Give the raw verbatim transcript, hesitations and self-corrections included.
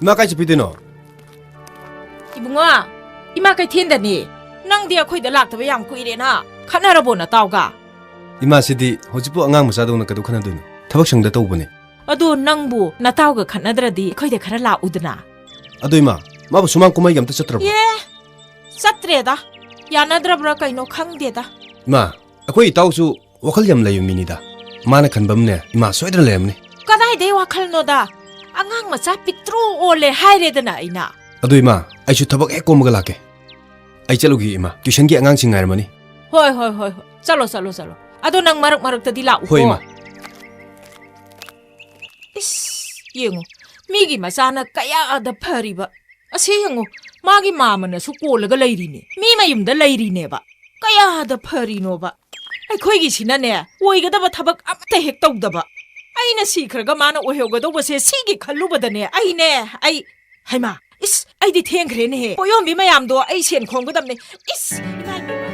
ꯏꯃꯥ ꯀꯥꯏ ꯆꯠꯄꯤꯗꯣꯏꯅꯣ? ꯏꯕꯨꯡꯉꯣ, ꯏꯃꯥ ꯀꯩꯊꯦꯜꯗꯅꯤ꯫ ꯅꯪꯗꯤ ꯑꯩꯈꯣꯏꯗ ꯂꯥꯛꯇꯕ ꯌꯥꯝ ꯀꯨꯏꯔꯦꯅ꯫ ꯈꯠꯅꯔꯕꯣ ꯅꯇꯥꯎꯒ? ꯏꯃꯥꯁꯤꯗꯤ ꯍꯧꯖꯤꯛꯄꯨ ꯑꯉꯥꯡ ꯃꯆꯥꯗꯧꯅ ꯀꯩꯗꯧ ꯈꯠꯅꯗꯣꯏꯅꯣ? ꯊꯕꯛ ꯁꯪꯗ ꯇꯧꯕꯅꯦ꯫ ꯑꯗꯣ ꯅꯪꯕꯨ ꯅꯇꯥꯎꯒ ꯈꯠꯅꯗ꯭ꯔꯗꯤ ꯑꯩꯈꯣꯏꯗ ꯈꯔ ꯂꯥꯛꯎꯗꯅ꯫ ꯑꯗꯣ ꯏꯃꯥ, ꯃꯥꯕꯨ ꯁꯨꯃꯥꯡ ꯀꯨꯝꯍꯩꯒ ꯑꯝꯇ ꯆꯠꯇ꯭ꯔꯕꯣ? ꯑꯦ, ꯆꯠꯇ꯭ꯔꯦꯗ꯫ ꯌꯥꯅꯗ꯭ꯔꯕ꯭ꯔꯥ ꯀꯩꯅꯣ ꯈꯪꯗꯦꯗ꯫ ꯏꯃꯥ, ꯑꯩꯈꯣꯏ ꯏꯇꯥꯎꯁꯨ ꯋꯥꯈꯜ ꯌꯥꯝ ꯂꯩꯕ ꯃꯤꯅꯤꯗ꯫ ꯃꯥꯅ ꯈꯟꯕ ꯑꯃꯅꯦ, ꯏꯃꯥ ꯁꯣꯏꯗꯅ ꯂꯩꯔꯝꯅꯤ꯫ ꯀꯗꯥꯏꯗꯩ ꯋꯥꯈꯜꯅꯣꯗ? ꯑꯉꯥꯡ ꯃꯆꯥ ꯄꯤꯛꯇ꯭ꯔꯨ ꯑꯣꯜꯂꯦ ꯍꯥꯏꯔꯦꯗꯅ ꯑꯩꯅ꯫ ꯑꯗꯨ ꯏꯃꯥ, ꯑꯩꯁꯨ ꯊꯕꯛ ꯍꯦꯛ ꯀꯣꯝꯕꯒ ꯂꯥꯛꯀꯦ꯫ ꯑꯩ ꯆꯠꯂꯨꯒꯦ ꯏꯃꯥ, tuitionꯒꯤ ꯑꯉꯥꯡꯁꯤꯡ ꯉꯥꯏꯔꯝꯃꯅꯤ꯫ ꯍꯣꯏ, ꯍꯣꯏ, ꯍꯣꯏ, ꯍꯣꯏ꯫ ꯆꯠꯂꯣ, ꯆꯠꯂꯣ, ꯆꯠꯂꯣ꯫ ꯑꯗꯣ ꯅꯪ ꯃꯔꯛ ꯃꯔꯛꯇꯗꯤ ꯂꯥꯛꯎꯀꯣ꯫ ꯍꯣꯏ ꯏꯃꯥ꯫ ꯏꯁ, ꯌꯦꯡꯉꯨ, ꯃꯤꯒꯤ ꯃꯆꯥꯅ ꯀꯌꯥꯗ ꯐꯔꯤꯕ꯫ ꯑꯁꯤ ꯌꯦꯡꯉꯨ, ꯃꯥꯒꯤ ꯃꯥꯃꯅꯁꯨ ꯀꯣꯜꯂꯒ ꯂꯩꯔꯤꯅꯦ, ꯃꯤ ꯃꯌꯨꯝꯗ ꯂꯩꯔꯤꯅꯦꯕ꯫ ꯀꯌꯥꯗ ꯐꯔꯤꯅꯣꯕ꯫ ꯑꯩꯈꯣꯏꯒꯤꯁꯤꯅꯅꯦ, ꯑꯣꯏꯒꯗꯕ ꯊꯕꯛ ꯑꯃꯠꯇ ꯍꯦꯛ ꯇꯧꯗꯕ꯫ ꯑꯩꯅ ꯁꯤꯈ꯭ꯔꯒ ꯃꯥꯅ ꯑꯣꯏꯍꯧꯒꯗꯧꯕꯁꯦ ꯁꯤꯒꯤ ꯈꯜꯂꯨꯕꯗꯅꯦ, ꯑꯩꯅꯦ, ꯑꯩ, ꯍꯩꯃꯥ, ꯏꯁ, ꯑꯩꯗꯤ ꯊꯦꯡꯈ꯭ꯔꯦꯅꯦꯍꯦ꯫ ꯄꯣꯌꯣꯝꯕꯤ ꯃꯌꯥꯝꯗꯣ ꯑꯩ ꯁꯦꯟ ꯈꯣꯝꯒꯗꯕꯅꯦ꯫ ꯏꯁ, ꯏꯃꯥ, ꯏꯃꯥ꯫